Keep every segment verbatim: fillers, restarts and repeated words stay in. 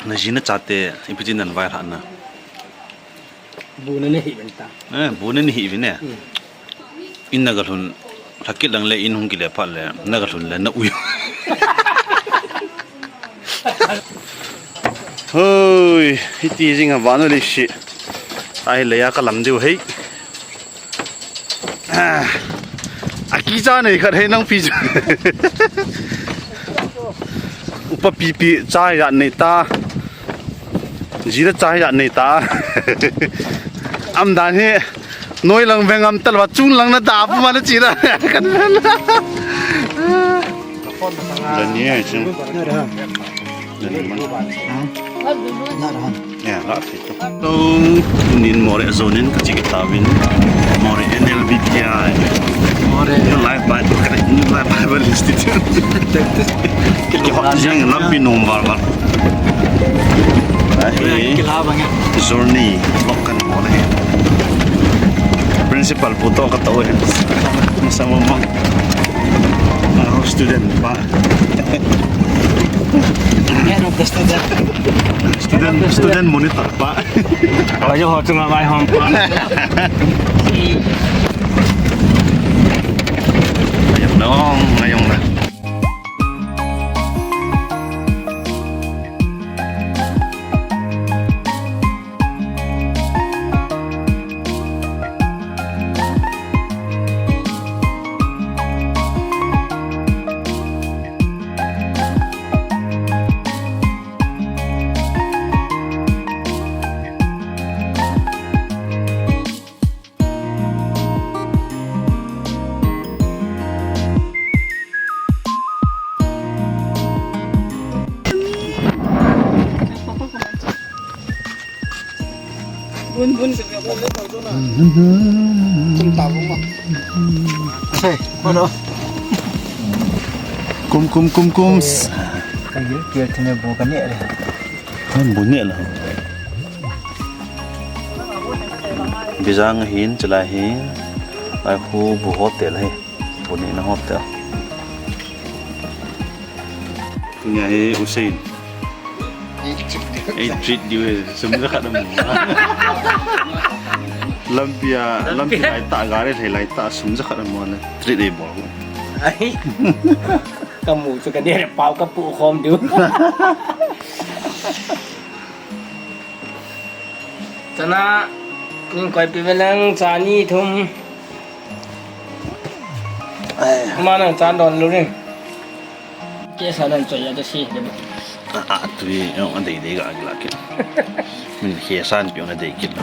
Na ji na chate, ipi tin nan vailhah na? Bu na nei hih uvin ta. Eh, bu na nei hih uvin e. Hmm. In na ga lhun, lhakit lang le in hung kile phat le, na ga lhun le, na ui. Hoi, hiti jing a vanu le shi. Ai le ya ka lam diu hei. Ah, a kicha nei khat hei nang pi chu. Upa pipi cha ya nei ta. Ji da cha ya nei ta. Am dan hi noi lang veng am tal wa chung lang na da pu ma na chi da. Kan na. Da ni ai chung. Da ni ma. Na da han. Ya, la. Tunin Moreh a zonin ka che kit tauvin. Moreh N L B P I. Moreh. New Life Bible, New Life Bible Institute. Kihot jeng lampi nom val val. Ahi. Journey vlog kan Moreh. Principal pu toh ka toh e. Sama mang. Student pa. Head of the student. Student, student monitor pa. Ajo ho chunga vaihom pa. Ayong dong, ayong na. Bun bun. Tum ta bun ma. Sei, kono. Kum kum kum kum. Ka gil kia thine bo ka ne le. Kan bu ne la. Bijang hin, chalai hin. Ai khu bu hotel hi. Bu ne na hotel. Nya hi Hussein. Ei treat diu he, sum jakhat amu. Lampi a, lampi lai ta, gari thei lai ta, sum jakhat amu le. Treat ei bol. Ai. Ka mu chu ka ne le pau ka pu khom diu. Chana, ning koi pi ve lang, cha ni thum. Ai. Ama nang cha don lu ring. Kesa nan choi ya da si, da bu. A, a, tui, ong, a dei dei ga, ga la kit. Min kesa an pi ong a dei kit lo.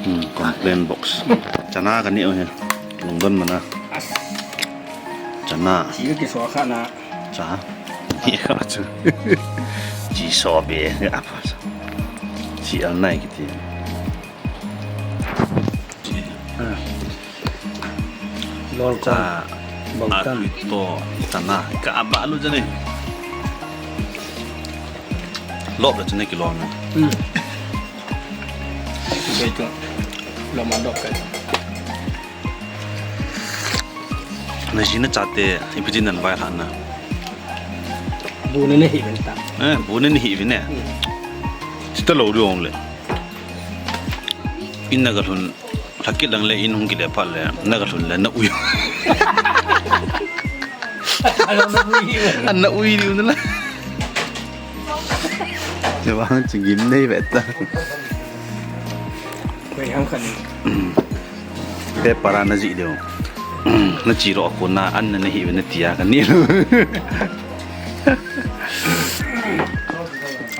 Hmm, complain box. Chana ka ne o he. Lungdon mana. Chana. Chi ka kiso kha na. Cha. Ni kha chu. Chi so be. Apa. Chi al nai kiti. Lol ka. Bang tan. Atu to tana ka aba lu jane. Lop la jane ki lol na. Hmm. Kai to. Lo ma dok kai. Na ji na chate, ipi tin nan vailhah na? Bu na nei hih uvin ta. Eh, bu na nei hih uvin e. Hmm. Chita lo diu ong le. In na ga lhun, lhakit lang le in hung kile phat le, na ga lhun le, na ui. An na ui diu na la. Che vang chu gim nei ve ta. Koi hang khan. Paper a na jih diu. Na chi ro ko na an na nei hih ve na tia ka ni.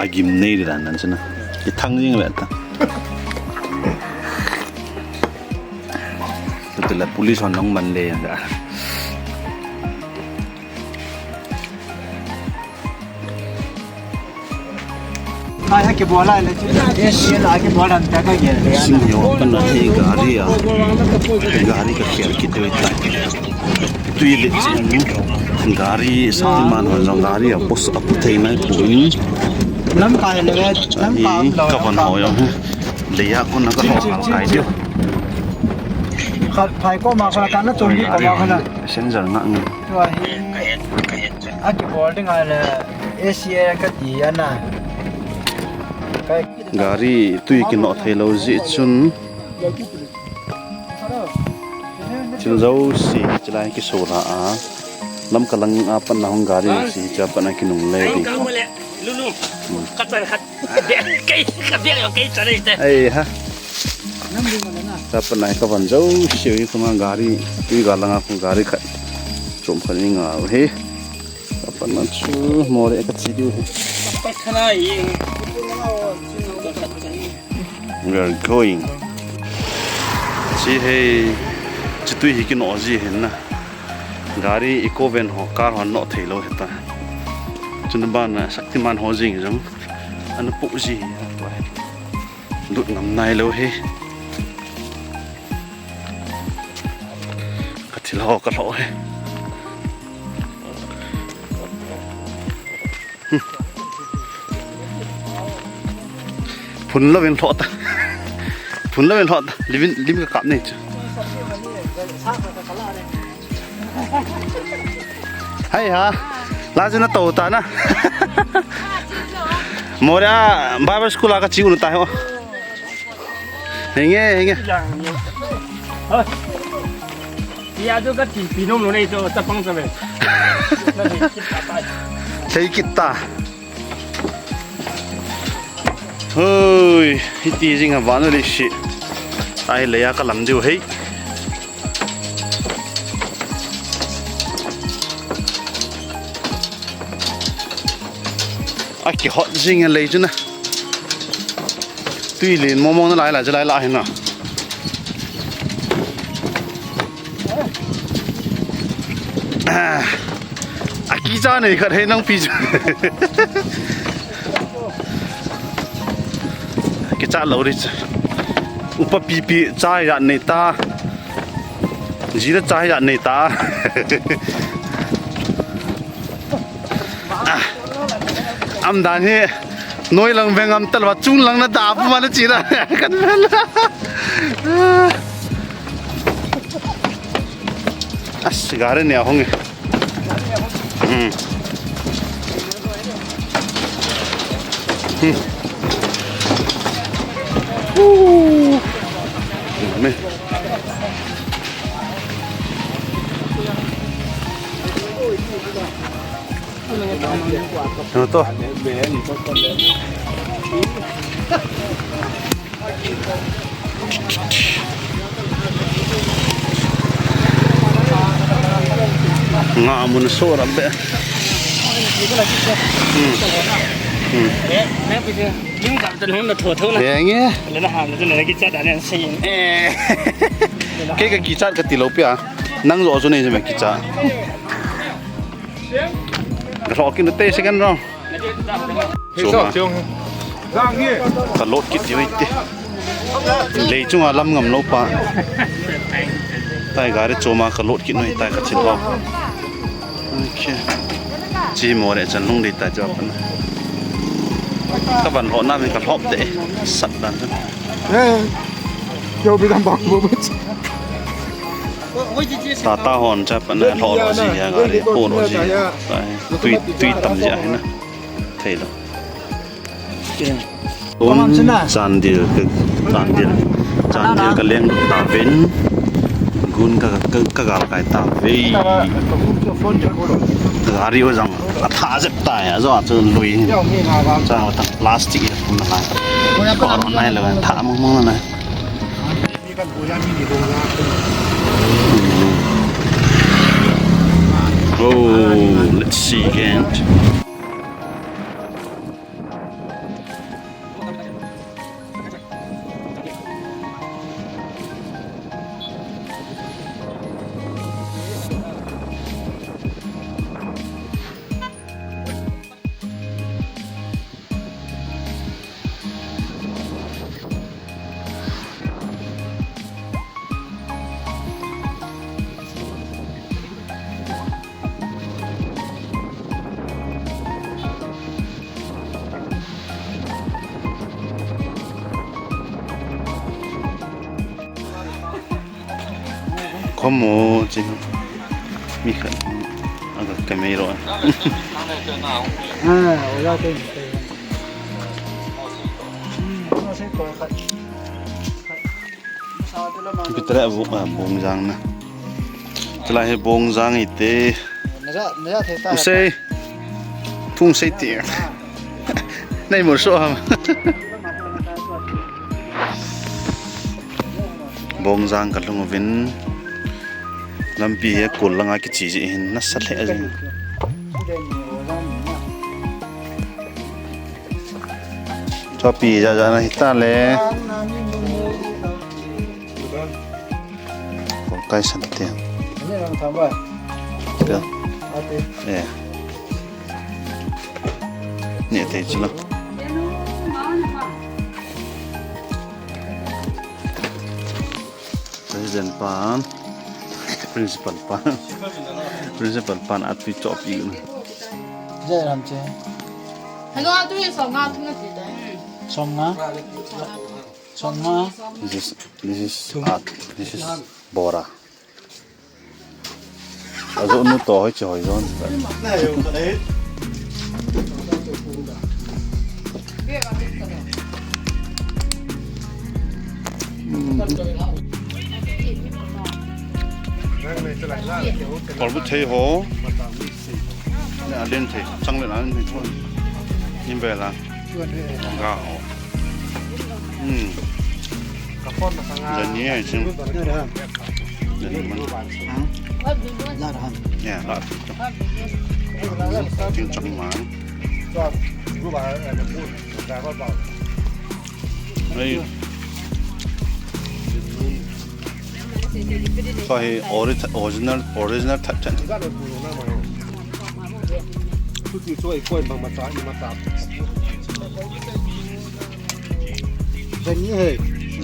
A gim nei di dan nan chuna. Ki thang jing ve ta. Tutula police hon nong man le yang ka. Ai, ha kibol lai le chu. Yes, la kibol dan ta ka gel le. Sing yo, kana hi gari a. Gari ka khel kit ve ta. Tui le chin. Gari, Shaktiman hon jong gari a post a pu thei nai pu in. Lam kai le, lam kai lo. Ka van ho yo. Le ya ko na ka ho kai dio. Khat phai koma khat kana chom ni koma khana. Passenger ngah nge. Tua hi. A kibol ding a le A C A ka ti ana. Kai. Gari tui kinoh thei lou jeh chun. Chil jouse chilai kiso la a. Lamka lang a pat na hung gari si cha pat na kinung le ding. Lulu. Ka chan khat. Kei, ka bia yo kei chan te. Ai ha. Cha pat na ka van jouse hi kuma gari, tui ga langa kuma gari khat. Chom khat ni nga he. Cha pat na chu more ka chi diu he. Ka thana i. We are going. Chi he, chi tui hi kinoh ji hin na. Gari eco van ho, car ho noh thei lou hita. Chun bana Shaktiman ho jing jong ana pu ji hi. Lut ngam nai lou hi. Ka thil ho ka lhoh hi. Phun louvin lhoh ta. Phun louvin lhoh ta. Lim in, lim ka kap nei chu. Hai ha. La chu na to ta na. Moria Bible School a ka chi u na ta ho. Henge, henge. Ya jo ka ti pi nom lo nei to ta pang sa ve. Thei kit ta. Hoi, hiti jing a vanu le shi. Ai le ya ka lam diu hei. A kihot jing a lei chu na. Tui len mong mong na lai lai chu lai la hi na. Ah, a kicha nei khat hei nang pi chu. Kicha lou ri chu. Upa pipi cha ya nei ta. Ji da cha ya nei ta. Ah, am dan hi noi lang veng am tal va chung lang na da pu ma na chi da kan vel. As gari ne ahung e. Hmm. Hmm. Uh. Amen. Ano to? Nga mun so rabbe. Hmm. Hmm. Eng e. Eh. Kei ka kichat ka tilou pia. Nang jo jo nei jeme kichat. Ka lhok kit u te second round. Choma. Ka load kit diu hite. Lei chunga lam ngam lou pa. Tai gari choma ka load kit u hitai ka thil ho. Okay. Chi mo le chan lung dei ta jo pa na. Ka van ho na min ka lhop te. Sat dan. Eh. Yo bi dan bang bo. Tata hon cha pa na lho lo ji ya gari po lo ji. Tui, tui tam ji a hi na. Thei lo. Tun Chandel ka, Chandel, Chandel ka leng ta ven. Gun ka, ka, ka gal kai ta ve. Gari ho jang a tha jep ta ya, jo a chu lui. Cha ta plastic ya kum na lai. Ko ro nai lo tha mong mong na. Oh, let's see again. Homo chi. Mi khat. Aga kamei ro. Ah, oja te. Kitere bu, ah, Bongjang na. Tela hi Bongjang ite. Naja, naja thei ta. Usei. Thung sei ti. Nei mo so ham. Bongjang kalhung uvin. Lampi hi kul langa kichi ji hin nasa lheh jing. Chopi ja ja na hita le. Kol kai san te. Pia. Eh. Ni te chilo. President pan, principal pan, principal pan atu chop i. Jai Ram che. Hello, atu ye som nga, atu ye ti ta. Som nga? Som nga? This is, this is art. This is bora. Ajo nu to hoi che hoi jon. Kolbu thei ho. Ne alen thei. Chang le na alen thei thon. Nim bela. Ga ho. Hmm. Jani hai chim. Jani man. Ya, la. Tin chang man. Ai. Sahi ori-, original, original type chan. Jani hai.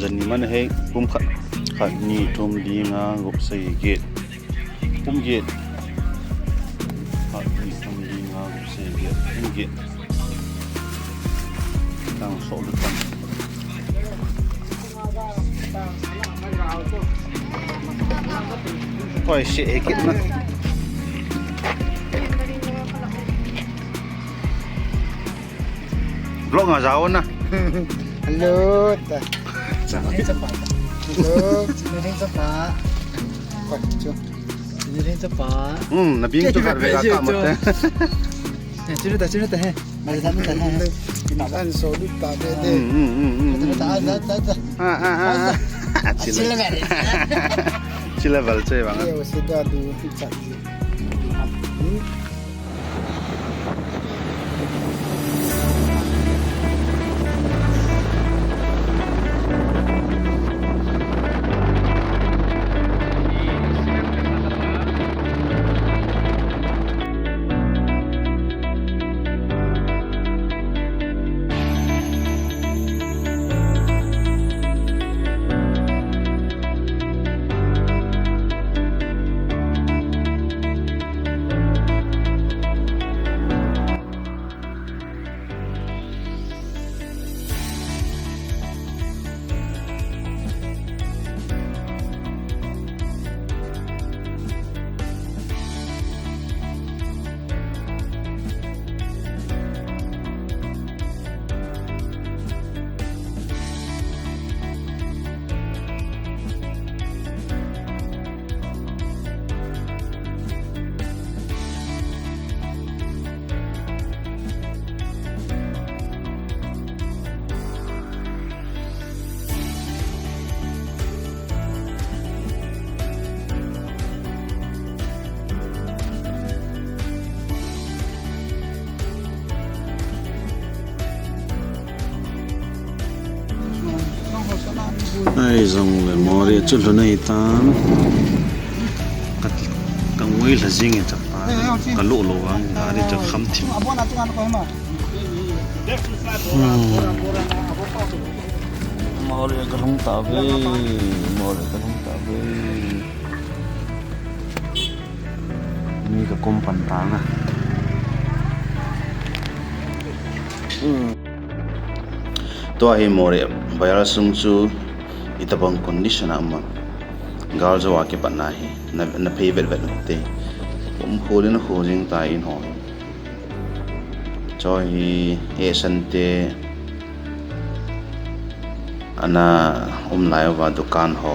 Jani man hai, kum khat, khat, ni, thum, li, nga, gup, sagi, get. Kum get. Khat, ni, thum, li, nga, gup, sagi, get. Kum get. Tang so lu tang. Oi, si ekit na. Vlog nga jao na. Hello, ta. Hello, sinaring sa pa. Koi, chu. Sinaring sa pa. Hmm, nabing tu kar vega ka mate. Eh, sino ta, sino ta, he. Mari ta, ta, he. An so lu ta, de, de. Hmm, hmm, hmm, hmm, hmm. Ta, ta, ta, ta. Ah, ah, ah, ah. Chila. Chila val. Chila val che bang. Ye, o se da du, cha. Hmm. Ai, jong le Moreh chu lhun ahi tan. Ka, ka ngoi lha jing e chapa. Ka lo lo vang, gari chu kham thim. Hmm. Moreh ka lhung ta ve, Moreh ka lhung ta ve. Mi ka kum pan ta na. Hmm. Tua hi Moreh bazar sung chu itobang condition a um am. Gal jo a kipatna hi na, na phei vet vet u te. Um khol in a khol jing tai in ho. Choi hi, eh, Sante ana um lai uva dukan ho.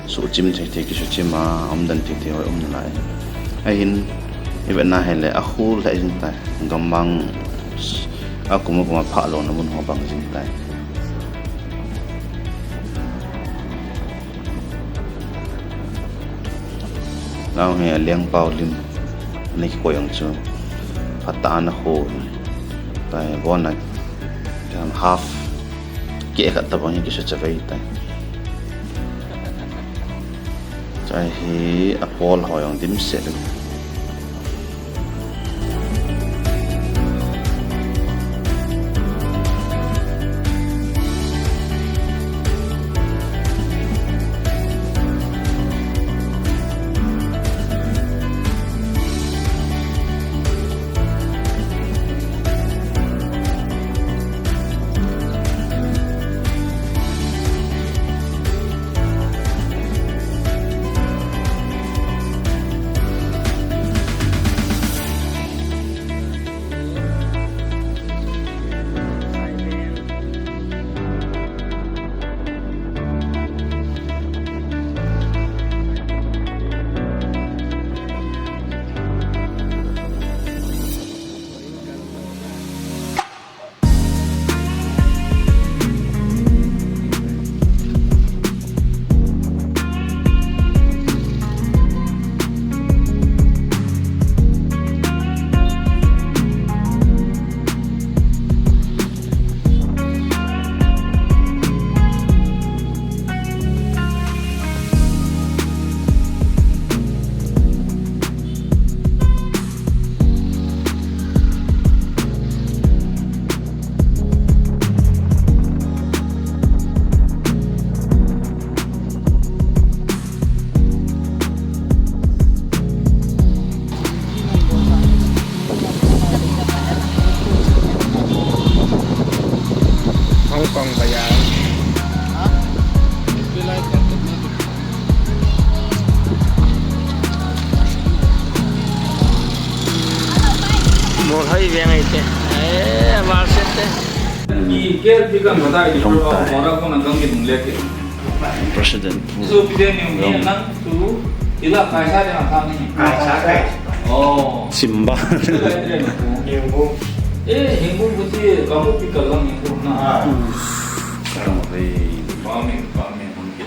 Suhchim thei thei, kisuhchim a, umdan thei thei ho um nalai. Ahin, i vetna hile, a khol lheh jing tai. Gammang, a kum a kum a phah louna mun ho bang jing tai. Nau hi a lengpau lim. Ana kikoi ang chu. Phatah a ana khol. Tai bon a, jam half. Keh khat tabang hi kisuhchavei tai. Chai hi a pawl ho jong dimset. Hong Kong Bazaar. Mol hoi veng ai te. Eh, amal set te. President. Simba. Eh, hingbu buti kamu pikal lang hingbu na. Farming, farming, hong ke.